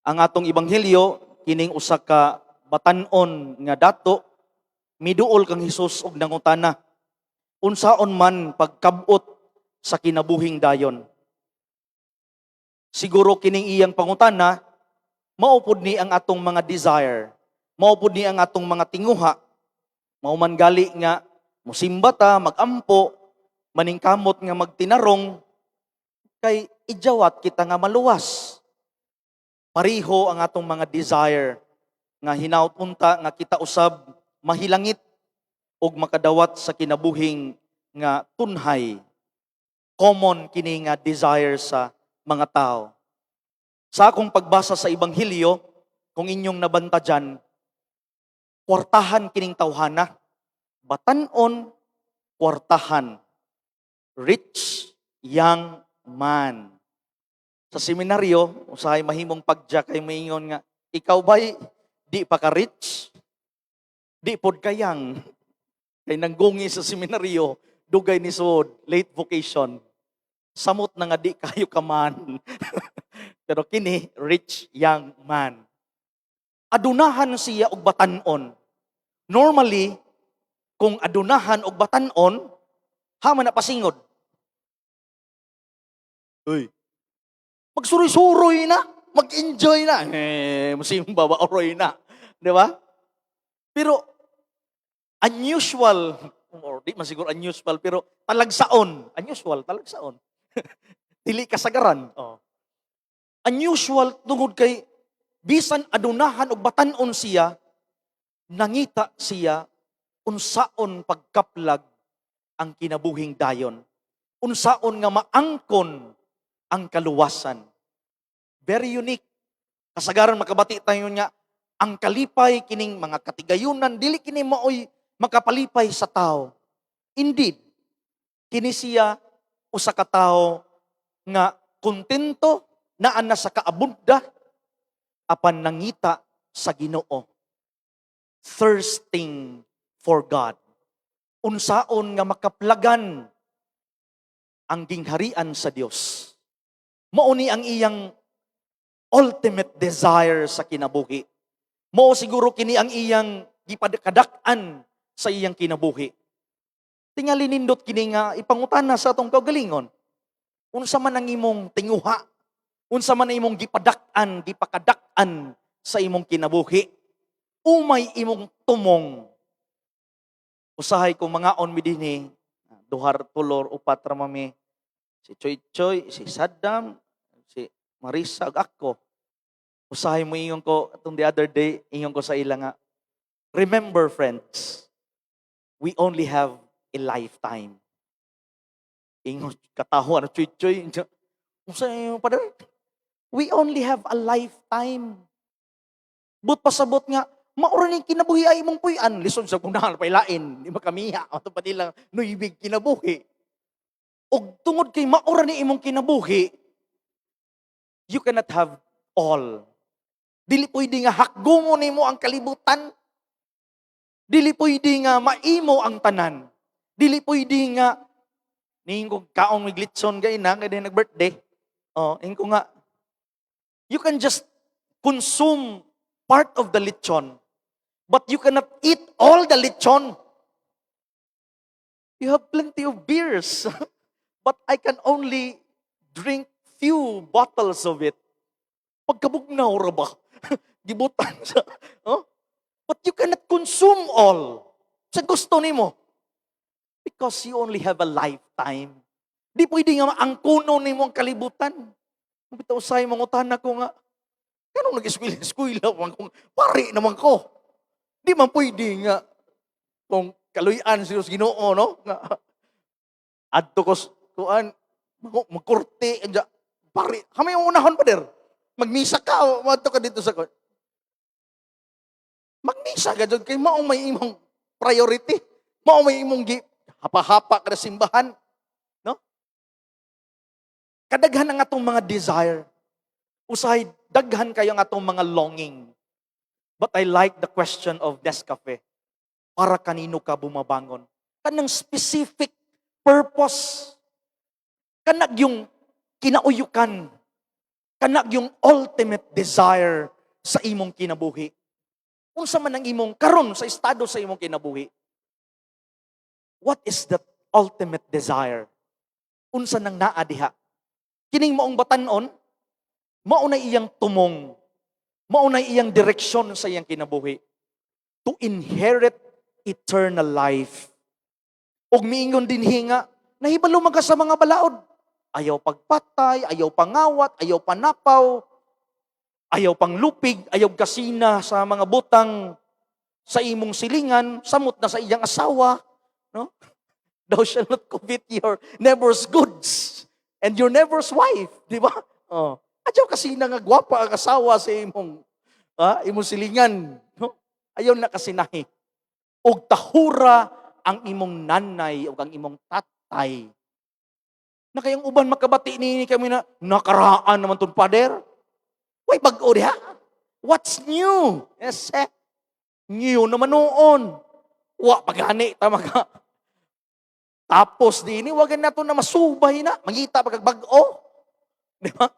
Ang atong ebanghelyo kining usa ka batan-on nga dato miduol kang Hesus og nangutana unsaon man pagkab-ot sa kinabuhing dayon. Siguro kining iyang pangutana mao pud ni ang atong mga desire, mao pud ni ang atong mga tinguha. Mao man gali nga musimba ta, magampo, maningkamot nga magtinarong kay ijawat kita nga maluwas. Pariho ang atong mga desire nga hinaut unta nga kita usab mahilangit og makadawat sa kinabuhing nga tunhay. Common kini nga desire sa mga tao. Sa akong pagbasa sa Ebanghelyo, kung inyong nabantadyan, kwartahan kining tawhana. Batan-on, kwartahan. Rich young man. Sa seminaryo, usahay mahimong pagja kay maingon nga, "Ikaw ba'y di pa ka rich? Di pod ka young." Kay nanggungi sa seminaryo, dugay ni suod, late vocation. Samot na nga di kayo ka man. Pero kini, rich young man. Adunahan siya og batan-on. Normally, kung adunahan og batan-on, hama na pasingod. Uy. Magsuroy-suroy na, mag-enjoy na. Eh, musimba ba oroy na. Di ba? Pero unusual, or di man siguro unusual, pero talagsaon. Unusual, talagsaon. Dili kasagaran. Oh. Unusual tungod kay bisan adunahan og batan-on siya, nangita siya unsaon pagkaplag ang kinabuhing dayon. Unsaon nga maangkon ang kaluwasan. Very unique. Kasagaran makabati tayo nga ang kalipay kining mga katigayunan dili kini maoy makapalipay sa tao. Indeed, kini siya usa ka tawo nga kontento naa na sa kaabunda apan nangita sa Ginoo. Thirsting for God. Unsaon nga makaplagan ang gingharian sa Dios. Mao ni ang iyang ultimate desire sa kinabuhi. Mao siguro kini ang iyang gipakadak-an sa iyang kinabuhi. Tingali nindot kini nga ipangutana sa atong kaugalingon. Unsa man ang imong tinguha? Unsa man ang imong gipadak-an, gipakadak-an sa imong kinabuhi? Umay imong tumong. Usahay kung mangaon mi dinhi, duhar, tulor, upat ra mami. Si Choy Choy, si Saddam, si Marisa, ug ako. Usahay mo ingon ko, atong the other day, ingon ko sa ila nga, "Remember, friends, we only have a lifetime." Ingon, katawa na Choy Choy. "Unsa yung pader?" "We only have a lifetime." But pasabot nga, maura ning kinabuhi ay imong puy-an. Lisod sa kung pailain, di makamiha. Ato pa nilang nuybig kinabuhi. Og tungod kay maura ni imong kinabuhi, you cannot have all. Dili pwede nga hakgungon nimo ang kalibutan. Dili pwede nga maimo ang tanan. Dili pwede nga niingon kaong mig litson gay na kay nag-birthday. Oh, ingon ko nga you can just consume part of the lechon, but you cannot eat all the lechon. You have plenty of beers, but I can only drink few bottles of it. Pagkabugnaw ra ba? Gibutan sa, oh? But you cannot consume all sa gusto nimo. Because you only have a lifetime. Di pwede nga maangkuno nimo ang kalibutan. Bitaw usay mangutana ko nga, kanong nag-eskwela-eskwela man kung pari naman ko. Di man pwede nga kung kaluy-an si Dios Ginoo, no? Nga adto ko kuan magkorte anja pari. Kami yung unahon pa der. Magmisa ka o madto ka dito sa ko. Magmisa ka jud kay mao may imong priority. Mao may imong gi hapa-hapa ka sa simbahan, no? Kadaghan ang atong mga desire. Usahay daghan kayo ang atong mga longing. But I like the question of Nescafe. Para kanino ka bumabangon? Kanang specific purpose. Kanag yung kinauyukan. Kana yung ultimate desire sa imong kinabuhi. Unsa man ang imong karon sa estado sa imong kinabuhi? What is the ultimate desire? Unsa nang naa diha? Kining maong batanon, mao na iyang tumong, mao na iyang direksyon sa iyang kinabuhi. To inherit eternal life. Ug miingon dinhi nga, nahibalo man ka sa mga balaod. Ayaw pagpatay, ayaw pangawat, ayaw panapaw, ayaw panglupig, ayaw kasina sa mga butang sa imong silingan, samot na sa iyang asawa, no? Thou shalt not covet your neighbor's goods and your neighbor's wife, di ba? Oh. Ayaw kasina nga gwapa ang asawa sa imong silingan, no? Ayaw na kasinahi. Og tahura ang imong nanay ug ang imong tatay. Na kayong uban makabati ni kami na nakaraan naman tong pader. Way bag-o diha. What's new? Yes, eh. New naman noon. Wa pagani ta maka. Tapos dinhi, wag na to na masubay na. Mangita pag bag-o. Di ba?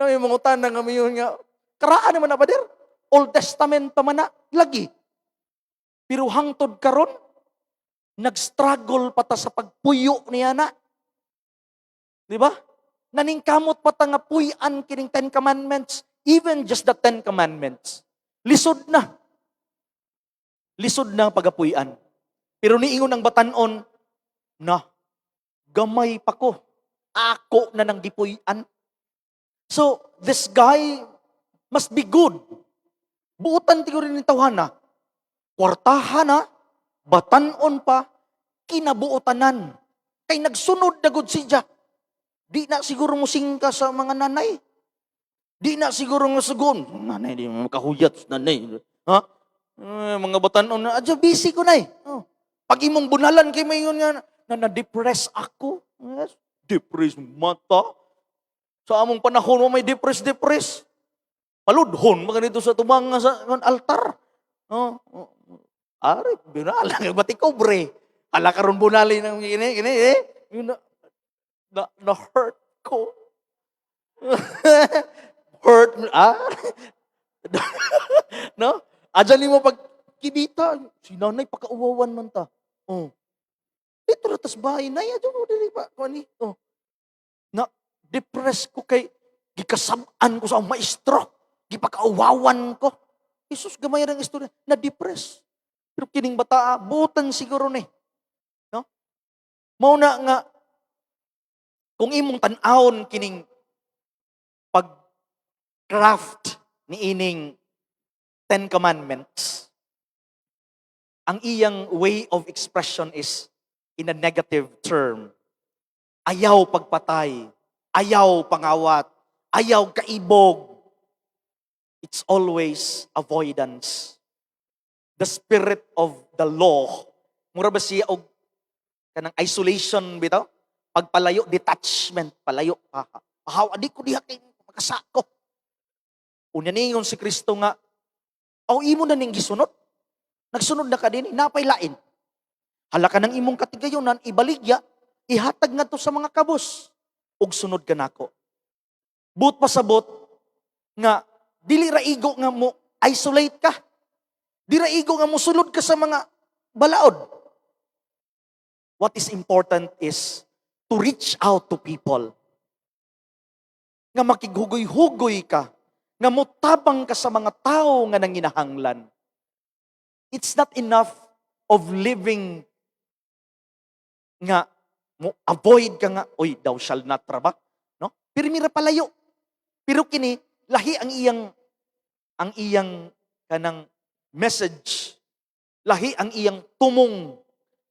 Na may mga nga mayon nga, karaan naman na, pader. Old Testament pa man na, lagi. Pero hangtod karon, nag-struggle pa ta sa pagpuyo niya na. Di ba? Naningkamot pa ta nga puy-an kining Ten Commandments, even just the Ten Commandments. Lisod na. Lisod na ang pagapuy-an. Pero niingon ang batanon, na, gamay pa ko. Ako na nang gipuy-an. So, this guy must be good. Buutan tiguro ni tawhana. Kwartahan na, batanon pa, kinabuotanan. Kay nagsunod na gud siya. Di na siguro mo singka sa mga nanay. Di na siguro nga sugon. Nanay, di mo makahuyat, nanay. Ha? Eh, mga batanon na, adyo, busy ko na eh. Oh. Pag imong bunalan kay mayon nga, na na-depress ako. Yes. Depress mata. Sa among panahon mo may depress, depress. Paludhon, mga dito sa tubang nga sa altar. Oh, oh. Ari, binala, bati kobre. Ala karon bunali ng gini, gini, eh. Yun na hurt ko. Hurt, ah? No? Adyan nimo pag kibita, si nanay pakauwawan man ta. Oh. Dito ra tas bahay nay, adyo mo dili pa kuani. Oh. Na depressed ko kay gikasab-an ko sa akong maestro. Gipakauwawan ko. Jesus, gamay ang istorya. Na-depress. Pero kining bata, butan siguro ni. No? Mao na nga, kung imong tan-awon kining pag-craft ni ining Ten Commandments, ang iyang way of expression is in a negative term. Ayaw pagpatay, ayaw pangawat, ayaw kaibog. It's always avoidance. The spirit of the law, mura ba siya og kanang isolation bitaw? Pagpalayo, detachment, palayo. Pahaw, adi ko diha kay makasako. Unya ningon si Kristo nga, aw imo na ning gisunod. Nagsunod na ka din, napay lain. Hala ka ng imong katigayonan, ibaligya, ihatag nga to sa mga kabos. Ug sunod ka nako. Buot pasabot nga dili ra igo nga mo isolate ka. Di ra igo nga mosulod ka sa mga balaod. What is important is to reach out to people. Nga makighugoy-hugoy ka, nga mutabang ka sa mga tao nga nanginahanglan. It's not enough of living nga mo avoid ka nga, "Oy, thou shall not traba," no? Pero mira palayo. Pero kini lahi ang iyang kanang message, lahi ang iyang tumong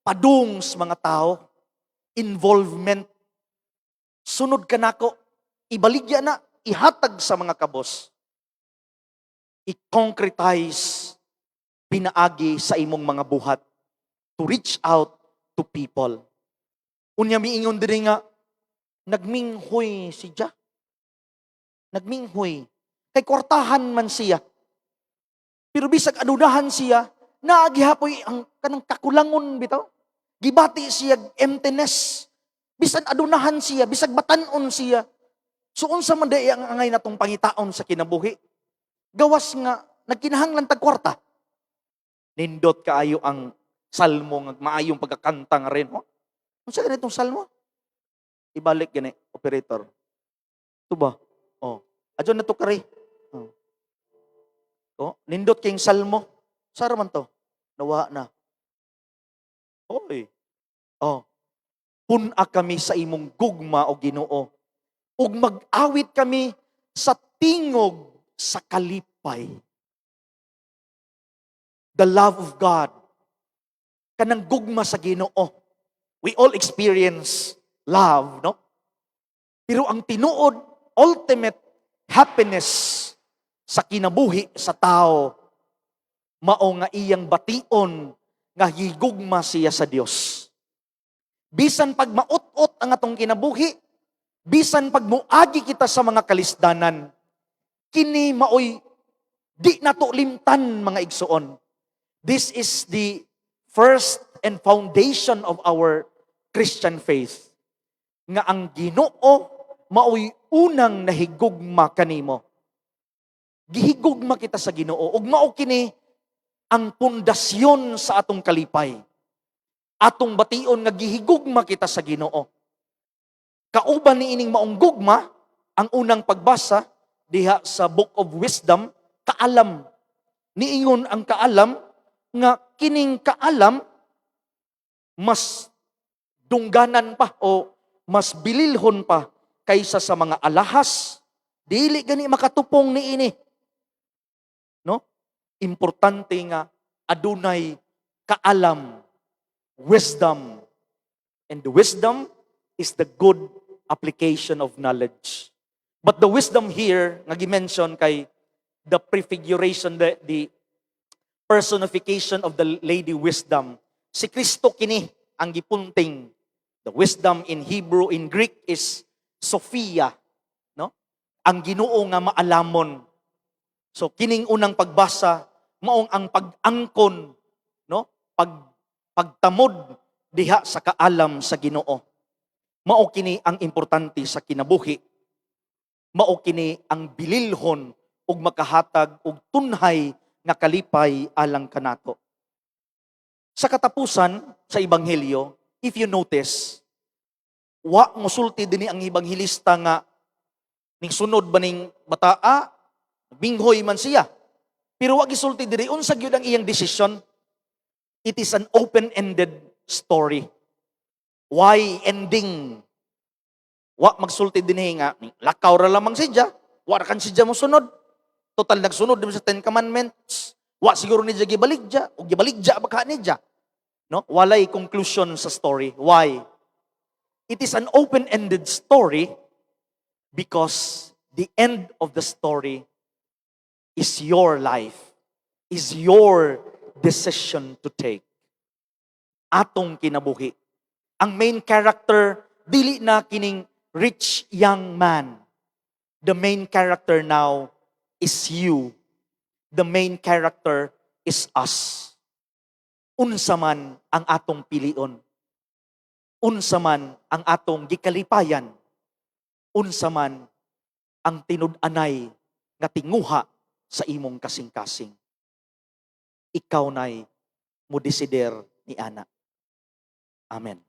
padung sa mga tao, involvement. Sunod ka nako, ibaligya na, ihatag sa mga kabos. I-concretize pinaagi sa imong mga buhat to reach out to people. Unya miingon diri nga nagminghoy siya. Nagminghoy. Kay kwartahan man siya. Pero bisag adunahan siya, naa gihapoy ang kanang kakulangon bitaw. Gibati siya emptiness. Bisan adunahan siya, bisag batanon siya. So unsa man diay ang angay natong pangitaon sa kinabuhi? Gawas nga nagkinahanglan tag kwarta. Nindot kaayo ang salmo nga maayong pagkakanta nga rin. Oh? Unsa ganitong salmo? Ibalik gani, operator. Ito ba? Oh. Adyo na to kari. Oh. Oh, nindot kayong salmo. Sara man to? Nawa na. Oy. Oh. Pun-a kami sa imong gugma, o Ginoo. Ug mag-awit kami sa tingog sa kalipay. The love of God. Kanang gugma sa Ginoo. We all experience love, no? Pero ang tinuod, ultimate happiness sa kinabuhi sa tao, mao nga iyang bation nga gigugma siya sa Dios. Bisan pag maut-ot ang atong kinabuhi, bisan pag muagi kita sa mga kalisdanan, kini maoy di nato limtan, mga igsuon. This is the first and foundation of our Christian faith. Nga ang Ginoo maoy unang nahigugma kanimo. Gihigugma kita sa Ginoo ug mao kini ang pundasyon sa atong kalipay. Atong bation nga gihigugma kita sa Ginoo. Kauban ni ining maong gugma, ang unang pagbasa diha sa Book of Wisdom, kaalam. Niingon ang kaalam nga kining kaalam mas dungganan pa o mas bililhon pa kaysa sa mga alahas. Dili gani makatupong niini. No? Importante nga adunay kaalam, wisdom. And the wisdom is the good application of knowledge. But the wisdom here, nga gi-mention kay the prefiguration, the personification of the Lady Wisdom. Si Kristo kini ang gipunting. The wisdom in Hebrew, in Greek is Sophia, no? Ang Ginoo nga maalamon. So kining unang pagbasa maong ang pag-angkon, no? Pagtamod diha sa kaalam sa Ginoo. Mao kini ang importante sa kinabuhi. Mao kini ang bililhon ug makahatag og tunhay nga kalipay alang kanato. Sa katapusan sa ebanghelyo, if you notice, wa mosulti dinhi ang ebanghelista nga ning sunod ba ning bataa, binghoy man siya. Pero wa gisulti diri unsa gyud ang iyang desisyon. It is an open-ended story. Why ending? Wa magsulti dinhi nga ning lakaw ra lamang siya, wa ra kan siya mosunod. Total nagsunod din sa Ten Commandments. Wa siguro niya gibaligya o gibaligya ba ka niya. No? Walay conclusion sa story. Why? It is an open-ended story because the end of the story is your life, is your decision to take. Atong kinabuhi. Ang main character, dili na kining rich young man. The main character now is you. The main character is us. Unsa man ang atong pilion. Unsa man ang atong gikalipayan. Unsa man ang tinud-anay nga tinguha sa imong kasing-kasing. Ikaw na'y mo desider ni ana. Amen.